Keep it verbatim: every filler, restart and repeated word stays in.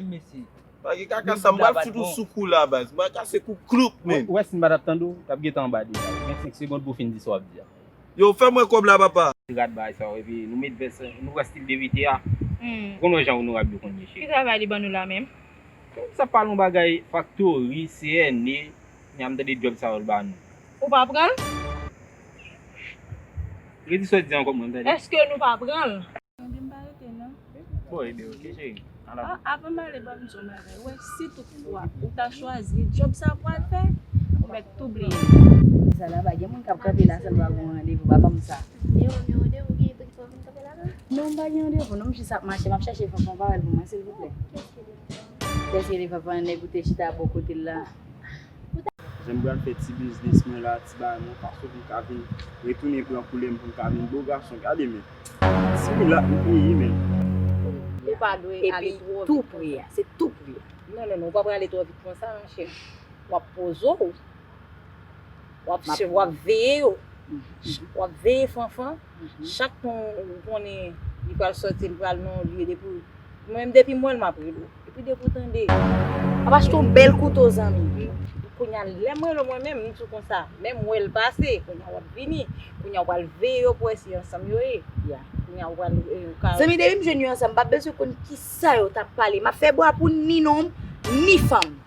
Mesye. Pa gen kaka sa, m pral fout ou sou kou la, baz. M pral kase kou kloup, men. Ou wè si m pa t ap tande w, t ap gentan anba deja. Gen senk segonn pou w fin di sa w ap di a. Yo, fè mwen kòb la, papa. Rad bagay sa yo, epi nou met vès, nou wè stil de vite a. Ou konn wè jan onorab yo konn ye, cheri. Ki travay li ban nou la menm? Sa pale yon bagay faktori, C N E, nya m tande djòb sa yo l ba nou. Ou pa pran l? Redi sa w di ankò pou mwen tande. Èske nou pa pran l? Anvi m pa rete non. Bon, ebe, oke, cheri. Ala. Ah, avan m ale, ban m di yon bagay. Wè, si tout fwa ou ta chwazi djòb sa pou al fè, ou mèt tou bliye. Sa la, pa gen moun k ap kanpe la, sa l pa gon randevou, pa ban m sa. Yo, men randevou gen pou ki fò vin kanpe la non? Non, m pa gen randevou, non, m jis ap mache, m ap chache Fanfan, pa wè l pou mwen, silvouplè. Kiyès ki rele Fanfan? Nèg ou te chita bò kote l la. Jan m pral fè ti biznis mwen la, ti bagay mwen, fason pou m ka vin retounen pran koulè m pou m ka vin bo gason. Gade men. Ti milat m peye men. Ou pa dwe ale twò vit. Epi tou pre a, se tou pre a. Non, non, non, ou pa prale twò vit konsa, monchè. W ap poze w. W ap, w ap veye yo. W ap veye Fanfan. Chak tan ou konnen li pral sòti, li pral nan yon lye, depi mwen menm depi m wè l m ap rele w. Epi depi w tande. Ap achte yon bèl kouto, zanmi. Kounye a lè m rele w mwen menm, m di w konsa, menm wè l pase, kounye a w ap vini. Kounye a w pral veye yo pou wè si ansanm yo ye. Kounye a w pral, eh, ou ka. Zanmi, depi m jwenn yo ansanm, m pa bezwen konn kisa yo t ap pale. M ap fè bwa pou ni nonm, ni fanm.